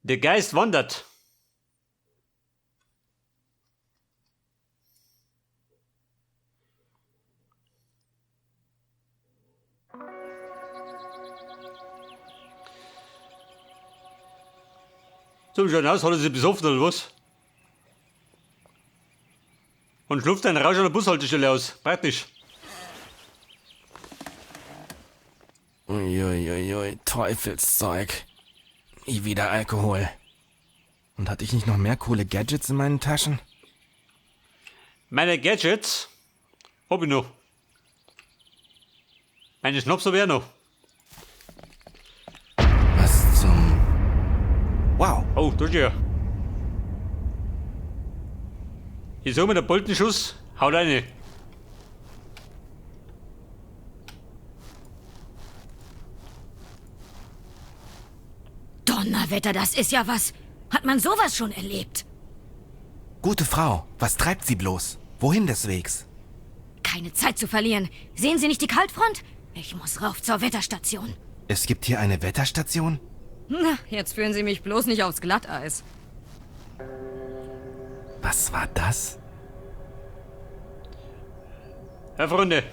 Der Geist wandert. So, wie schaut denn aus? Hat er sich besoffen oder was? Und schlupft einen Rausch an der Bushaltestelle aus. Praktisch. Uiuiui, Teufelszeug. Nie wieder Alkohol. Und hatte ich nicht noch mehr coole Gadgets in meinen Taschen? Meine Gadgets hab ich noch. Meine Schnaps hab ich auch noch. Was zum... Wow. Oh, da ist er. Ich sag mir, der Boltenschuss haut rein. Donnerwetter, das ist ja was. Hat man sowas schon erlebt? Gute Frau, was treibt sie bloß? Wohin des Wegs? Keine Zeit zu verlieren. Sehen Sie nicht die Kaltfront? Ich muss rauf zur Wetterstation. Es gibt hier eine Wetterstation? Na, jetzt führen Sie mich bloß nicht aufs Glatteis. Was war das? Ja, Freunde.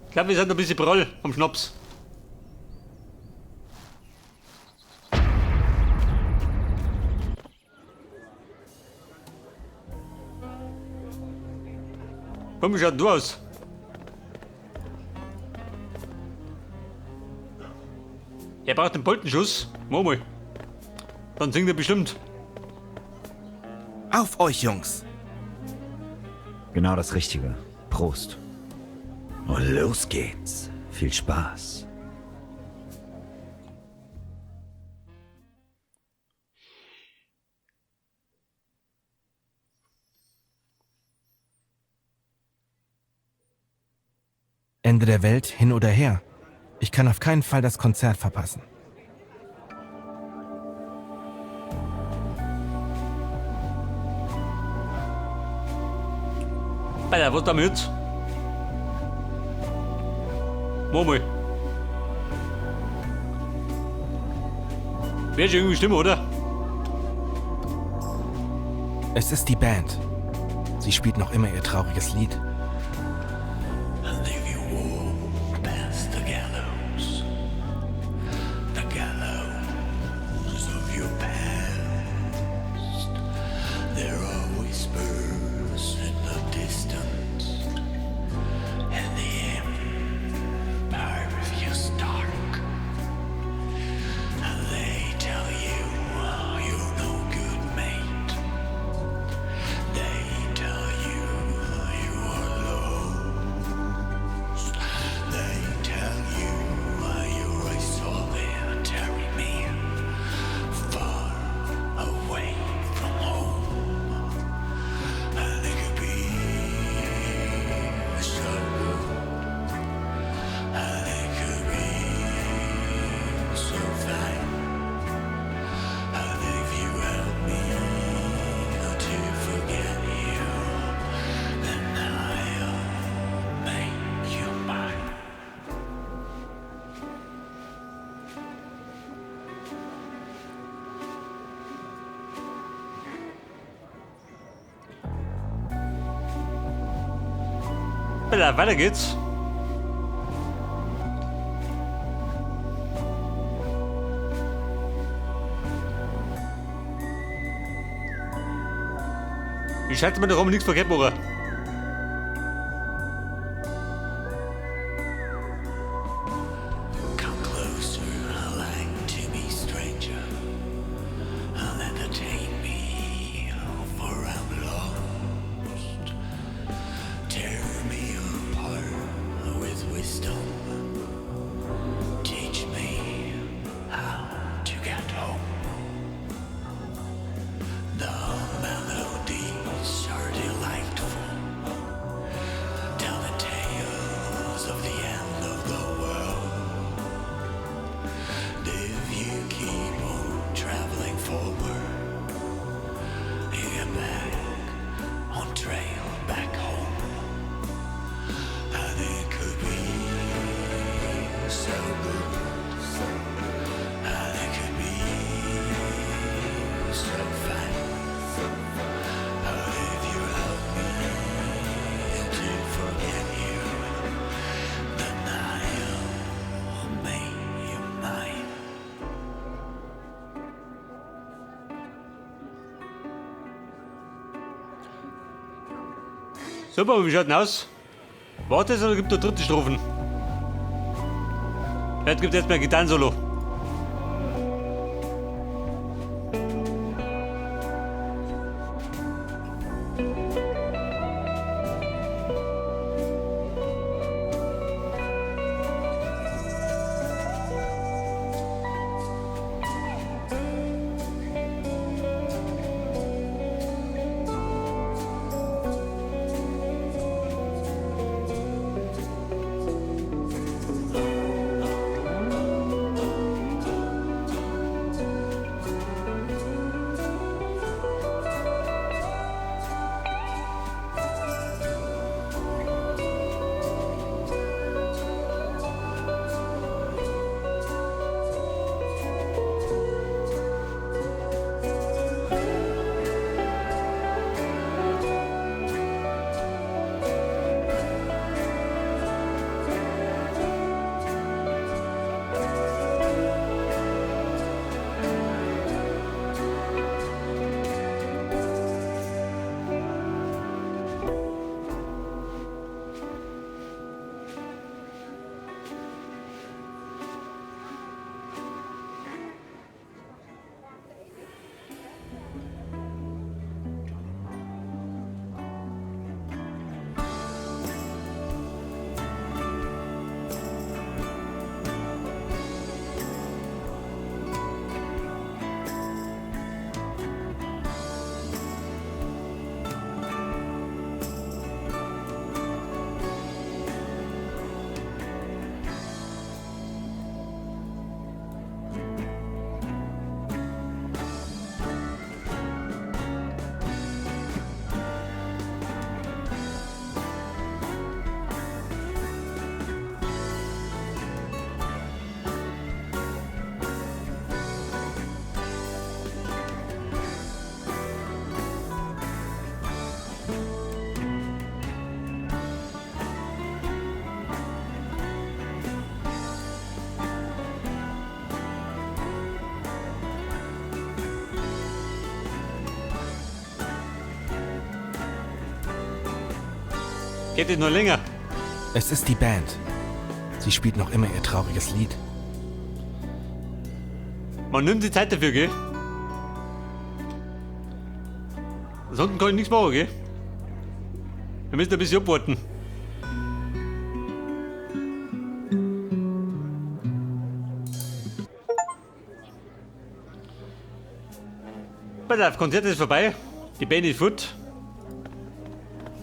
Ich glaube, wir sind ein bisschen prall vom Schnaps. Komm, wie schaut du aus? Er braucht einen Boltenschuss. Mach mal. Dann singt er bestimmt. Auf euch, Jungs! Genau das Richtige. Prost. Und los geht's. Viel Spaß. Ende der Welt, hin oder her. Ich kann auf keinen Fall das Konzert verpassen. Alter, was damit? Mach mal. Wäre schon irgendwie stimmen, oder? Es ist die Band. Sie spielt noch immer ihr trauriges Lied. And if you walk past the gallows, the gallows of your past, there are whispers in the distance, and the empire is dark. And they tell you you're no good mate. They tell you you are lost. They tell you you're a solitary man, far away from home. And it could be so good, and it could be so fine. And if you help me to forget you, then I'll make you mine. Alter, weiter geht's. Ich schätze mir doch nichts verkehrt machen. Come closer, like to me, stranger. And entertain me, for I'm lost. Tear me apart with wisdom. Teach me how to get home. The melodies are delightful. Super, wie schaut denn aus? Warte, oder gibt es dritte Strophen? Jetzt gibt es jetzt mehr Gitarren-Solo. Geht es noch länger? Es ist die Band. Sie spielt noch immer ihr trauriges Lied. Man nimmt die Zeit dafür, gell? Ansonsten kann ich nichts machen, gell? Wir müssen ein bisschen abwarten. Pass auf, Konzert ist vorbei. Die Band ist fort.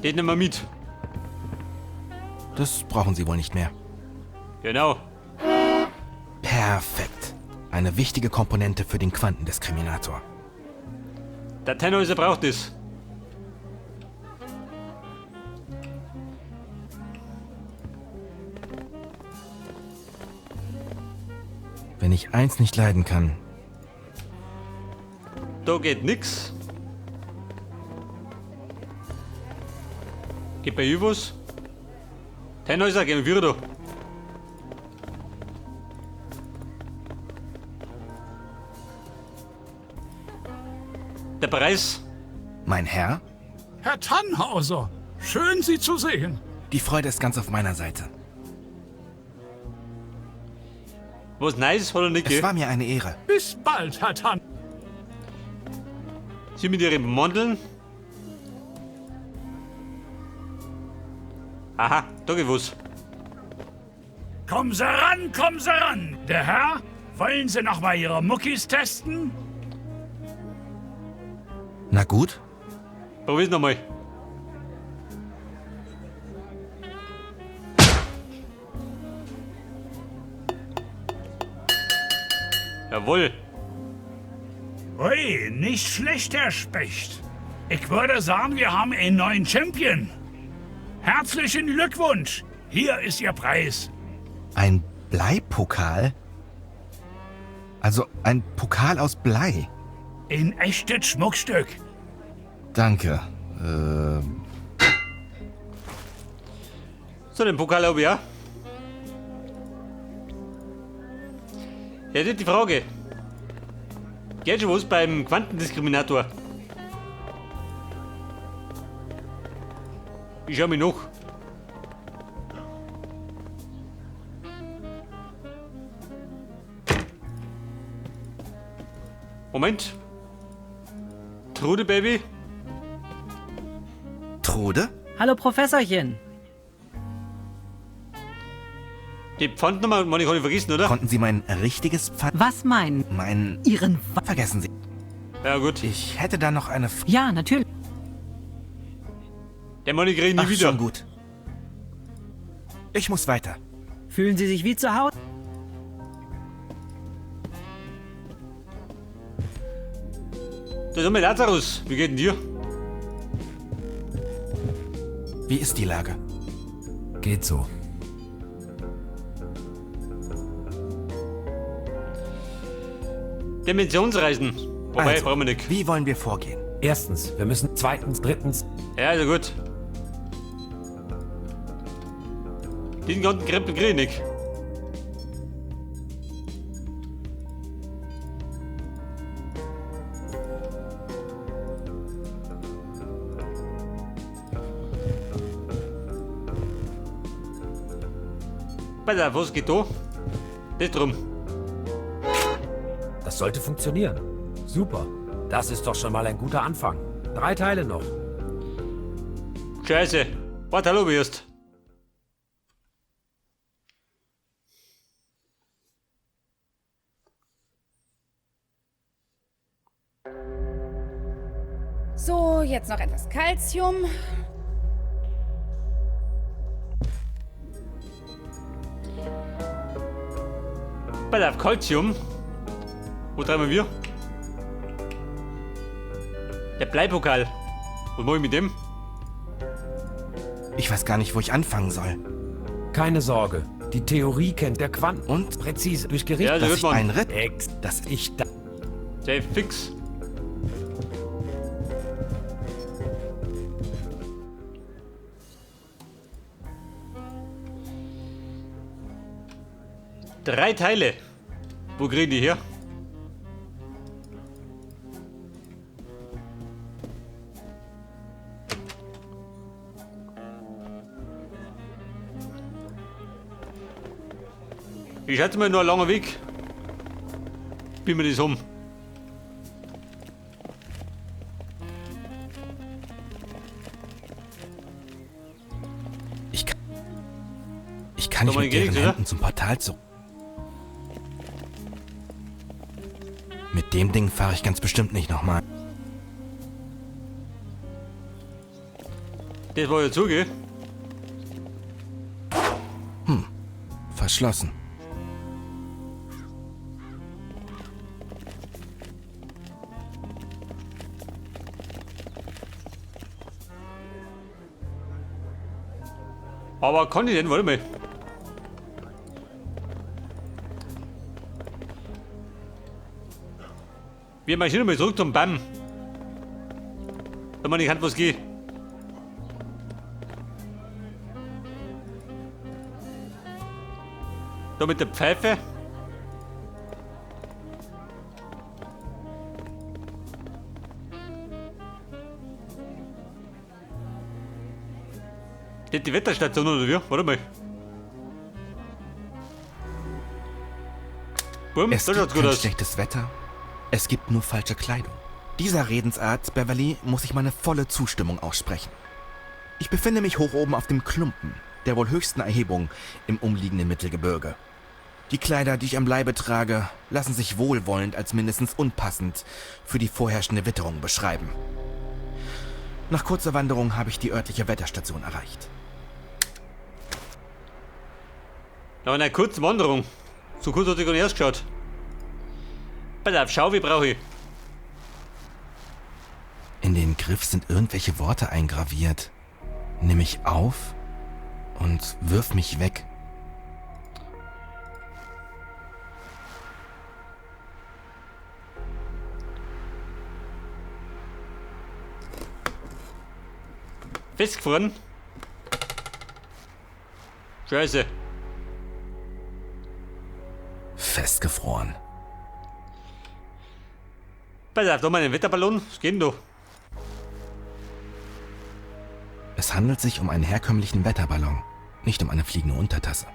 Den nehmen wir mit. Das brauchen Sie wohl nicht mehr. Genau. Perfekt. Eine wichtige Komponente für den Quantendiskriminator. Der Tannhäuser braucht es. Wenn ich eins nicht leiden kann. Da geht nix. Geht bei Übus. Tannhäuser, gehen wir wieder da. Der Preis. Mein Herr? Herr Tannhauser, schön Sie zu sehen. Die Freude ist ganz auf meiner Seite. Was nice hat er nicht, Es gell? war mir eine Ehre. Bis bald, Herr Tann. Sie mit ihren Mandeln. Aha, da geht was. Kommen Sie ran, kommen Sie ran. Der Herr, wollen Sie noch mal Ihre Muckis testen? Na gut. Probier's nochmal. Jawohl. Ui, nicht schlecht, Herr Specht. Ich würde sagen, wir haben einen neuen Champion. Herzlichen Glückwunsch. Hier ist Ihr Preis. Ein Bleipokal? Also ein Pokal aus Blei. Ein echtes Schmuckstück. Danke. So, den Pokal habe ich auch. Ja, das ist die Frage. Geht schon was beim Quantendiskriminator? Ich schau mich noch. Moment. Trude, Baby. Trude? Hallo Professorchen. Die Pfandnummer, man, ich kann nicht vergessen, oder? Konnten Sie mein richtiges Pfand... Was meinen? Mein... Ihren... Vergessen Sie. Ja, gut. Ich hätte da noch eine... Ja, natürlich. Der Mann, ich krieg nie Ach, wieder. schon gut. Ich muss weiter. Fühlen Sie sich wie zu Hause? Da ist einmal Lazarus. Wie geht denn dir? Wie ist die Lage? Geht so. Dimensionsreisen. Wobei, Also, brauchen wir nicht. Wie wollen wir vorgehen? Erstens, wir müssen zweitens, drittens. Ja, also gut. Diesen ganzen Krempel krieg ich nicht. Pass auf, was geht da? Das drum. Das sollte funktionieren. Super. Das ist doch schon mal ein guter Anfang. 3 Teile noch. Scheiße. Warte, hallo, wirst. So, jetzt noch etwas Calcium. Pass auf, Calcium. Wo treiben wir? Der Bleipokal. Was mach ich mit dem? Ich weiß gar nicht, wo ich anfangen soll. Keine Sorge. Die Theorie kennt der Quanten. Und? Präzise. Durch Gericht. Ja, Dass wird ich man. einen Ritt. Ex. Das Ich da. Sehr fix. Drei Teile. Wo kriegen die her? Ich schätze mal, nur ein langer Weg. Bin mir das um. Ich kann Soll nicht man mit gehen, deren oder? Händen zum Portal zurück. Mit dem Ding fahre ich ganz bestimmt nicht nochmal. Das war ja zu, gell? Verschlossen. Aber kann ich denn? Warte mal. Wir marschieren mal zurück zum BAM. Wenn man nicht hat, was geht. Da mit der Pfeife. Das die Wetterstation oder wie? Warte mal. Bumm, Es das gibt schaut gut kein aus. schlechtes Wetter. Es gibt nur falsche Kleidung. Dieser Redensart, Beverly, muss ich meine volle Zustimmung aussprechen. Ich befinde mich hoch oben auf dem Klumpen, der wohl höchsten Erhebung im umliegenden Mittelgebirge. Die Kleider, die ich am Leibe trage, lassen sich wohlwollend als mindestens unpassend für die vorherrschende Witterung beschreiben. Nach kurzer Wanderung habe ich die örtliche Wetterstation erreicht. Nach einer kurzen Wanderung. So kurz hat ich gar nicht erst geschaut. Pass auf, schau, wie brauche ich. In den Griff sind irgendwelche Worte eingraviert. Nimm mich auf und wirf mich weg. Festgefroren. Scheiße. Festgefroren. Pass auf, da mal einen Wetterballon. Was geht denn da? Es handelt sich um einen herkömmlichen Wetterballon, nicht um eine fliegende Untertasse.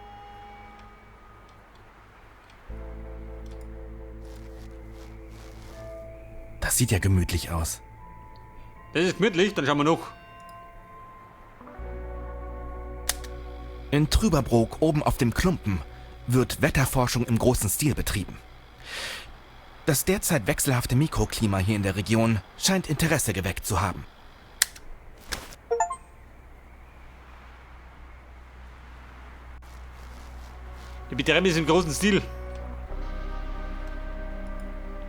Das sieht ja gemütlich aus. Das ist gemütlich, dann schauen wir noch. In Trüberbrook, oben auf dem Klumpen, wird Wetterforschung im großen Stil betrieben. Das derzeit wechselhafte Mikroklima hier in der Region scheint Interesse geweckt zu haben. Die betreiben es im großen Stil.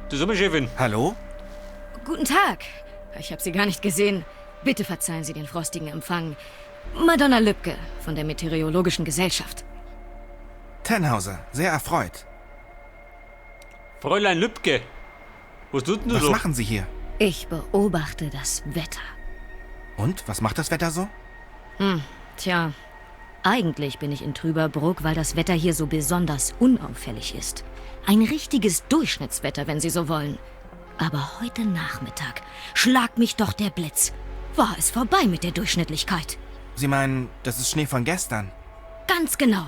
Du Sommerchefin. Hallo? Guten Tag. Ich habe Sie gar nicht gesehen. Bitte verzeihen Sie den frostigen Empfang. Madonna Lübke von der Meteorologischen Gesellschaft. Tannhauser, sehr erfreut. Fräulein Lübke. Was tut denn du Was so? machen Sie hier? Ich beobachte das Wetter. Und, was macht das Wetter so? Tja, eigentlich bin ich in Trüberbrook, weil das Wetter hier so besonders unauffällig ist. Ein richtiges Durchschnittswetter, wenn Sie so wollen. Aber heute Nachmittag schlag mich doch der Blitz. War es vorbei mit der Durchschnittlichkeit. Sie meinen, das ist Schnee von gestern. Ganz genau.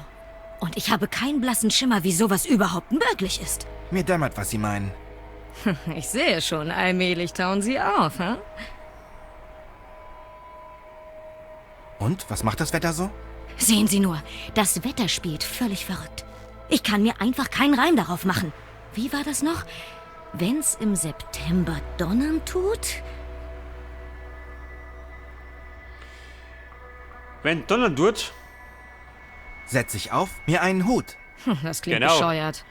Und ich habe keinen blassen Schimmer, wie sowas überhaupt möglich ist. Mir dämmert, was Sie meinen. Ich sehe schon, allmählich tauen Sie auf, hm? Und, was macht das Wetter so? Sehen Sie nur, das Wetter spielt völlig verrückt. Ich kann mir einfach keinen Reim darauf machen. Wie war das noch? Wenn's im September donnern tut? Wenn donnern tut, Setz ich auf, mir einen Hut. Das klingt Genau. bescheuert.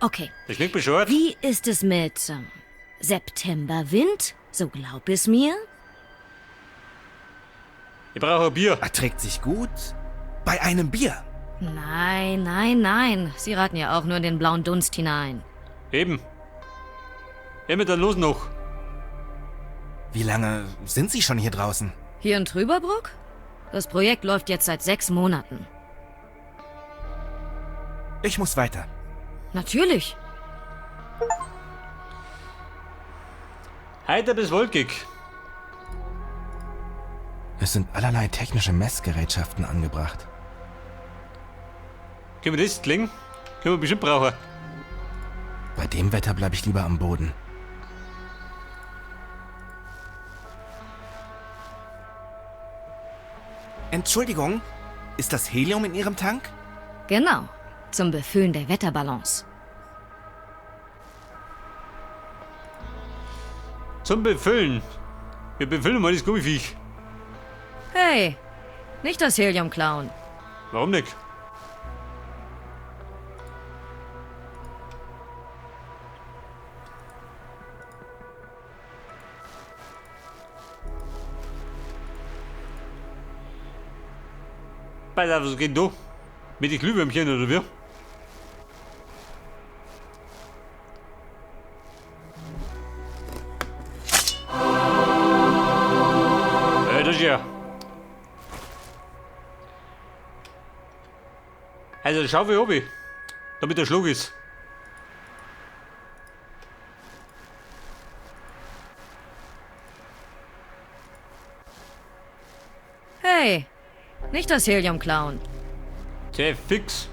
Okay, das klingt bescheuert. wie ist es mit Septemberwind? So glaub es mir. Ich brauche ein Bier. Erträgt sich gut bei einem Bier. Nein, nein, nein. Sie raten ja auch nur in den blauen Dunst hinein. Eben. Immer dann los noch. Wie lange sind Sie schon hier draußen? Hier in Trüberbrook? Das Projekt läuft jetzt seit 6 Monaten. Ich muss weiter. Natürlich. Heiter bis wolkig. Es sind allerlei technische Messgerätschaften angebracht. Können wir das klingen? Können wir bestimmt brauchen. Bei dem Wetter bleibe ich lieber am Boden. Entschuldigung, ist das Helium in Ihrem Tank? Genau. Zum Befüllen der Wetterballons. Zum Befüllen. Wir befüllen mal das Gummiviech. Hey, nicht das Helium klauen. Warum nicht? Pass auf, was geht da? Mit den Glühwürmchen oder wie? Das ist ja. Also schau wie oben, damit der Schlag ist. Hey, nicht das Helium klauen. Tja, fix.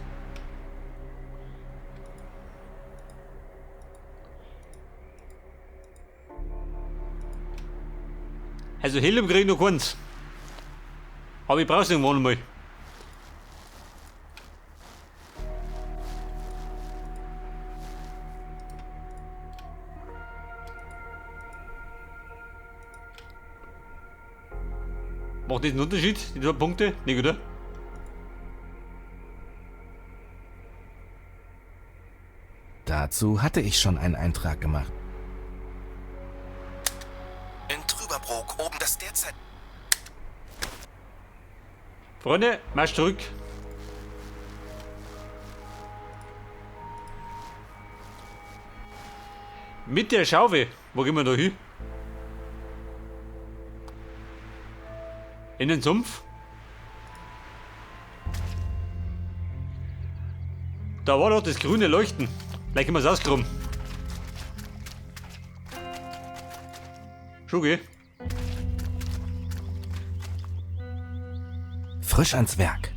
Also Helium krieg ich noch keins. Aber ich brauch's irgendwann einmal. Macht das einen Unterschied, die zwei Punkte? Nicht, oder? Dazu hatte ich schon einen Eintrag gemacht. In Trüberbrook oben das derzeit. Freunde, marsch zurück. Mit der Schaufel. Wo gehen wir da hin? In den Sumpf? Da war doch das grüne Leuchten. Gleich können wir's ausgraben. Schon, gell? Frisch ans Werk.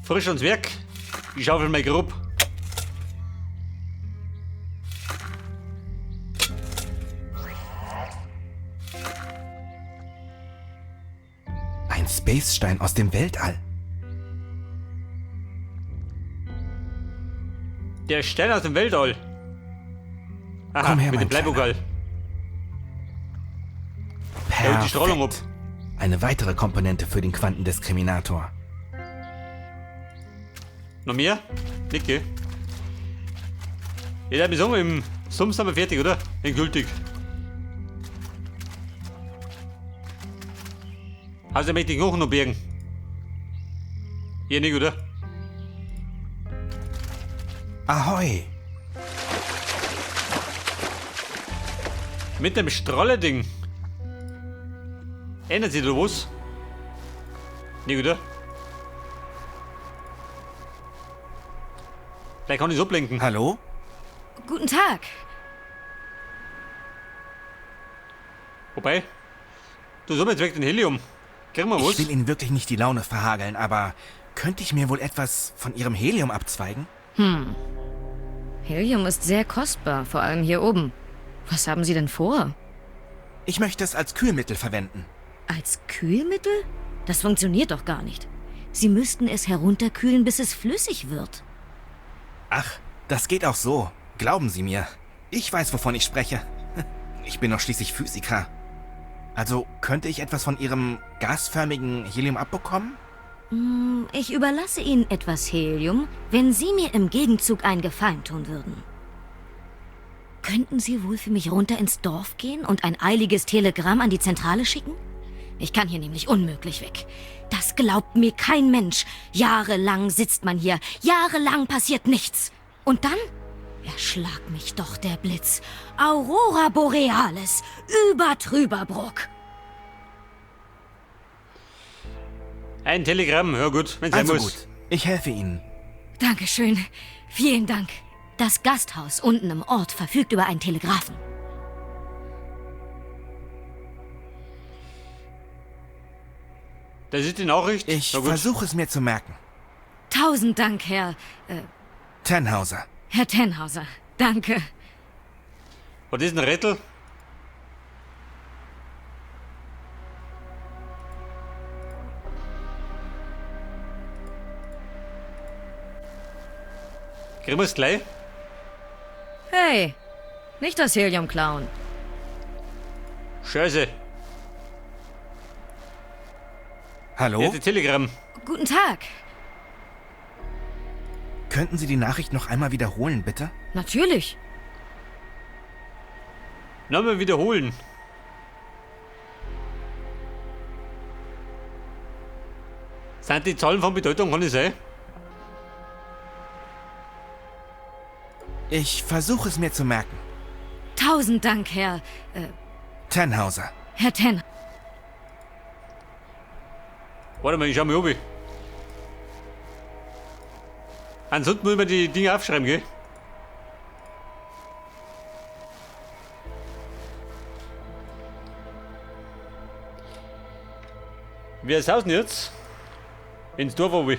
Frisch ans Werk. Ich schaufel mal grob. Ein Space-Stein aus dem Weltall. Der Stein aus dem Weltall. Aha, Komm her, mit mein dem Bleipokal. Der holt die Strahlung ab. Perfekt. Eine weitere Komponente für den Quantendiskriminator. Noch mehr? Nicht, gell? Ich würde mir sagen, im Sumpf sind wir fertig, oder? Endgültig. Also möchte ich Knochen noch bergen. Hier nicht, oder? Ahoi! Mit dem Strahleding. Ändert sich da was? Nicht, oder? Vielleicht kann ich so blinken. Hallo? Guten Tag. Wobei, du sollst jetzt weg den Helium. Kriegen wir was? Ich will Ihnen wirklich nicht die Laune verhageln, aber könnte ich mir wohl etwas von Ihrem Helium abzweigen? Helium ist sehr kostbar, vor allem hier oben. Was haben Sie denn vor? Ich möchte es als Kühlmittel verwenden. Als Kühlmittel? Das funktioniert doch gar nicht. Sie müssten es herunterkühlen, bis es flüssig wird. Ach, das geht auch so. Glauben Sie mir. Ich weiß, wovon ich spreche. Ich bin doch schließlich Physiker. Also könnte ich etwas von Ihrem gasförmigen Helium abbekommen? Ich überlasse Ihnen etwas Helium, wenn Sie mir im Gegenzug einen Gefallen tun würden. Könnten Sie wohl für mich runter ins Dorf gehen und ein eiliges Telegramm an die Zentrale schicken? Ich kann hier nämlich unmöglich weg. Das glaubt mir kein Mensch. Jahrelang sitzt man hier, jahrelang passiert nichts. Und dann? Erschlag mich doch der Blitz. Aurora Borealis über Trüberbrook. Ein Telegramm, ja gut, wenn's sein Also muss. gut, ich helfe Ihnen. Dankeschön. Vielen Dank. Das Gasthaus unten im Ort verfügt über einen Telegrafen. Das ist die Nachricht. Ich Na gut. versuche es mir zu merken. Tausend Dank, Herr. Tannhauser. Herr Tannhauser. Danke. Was ist ein Rätsel? Kriegen wir's gleich? Hey, nicht das Helium klauen. Scheiße. Hallo? Jetzt ein Telegramm. Guten Tag. Könnten Sie die Nachricht noch einmal wiederholen, bitte? Natürlich. Nochmal wiederholen. Sind die Zahlen von Bedeutung, kann ich sein? Ich versuche es mir zu merken. Tausend Dank, Herr. Tannhauser. Herr Ten. Warte mal, ich schau mal oben. Ansonsten muss man die Dinge aufschreiben, gell? Wer ist denn jetzt? Ins Dorf oben.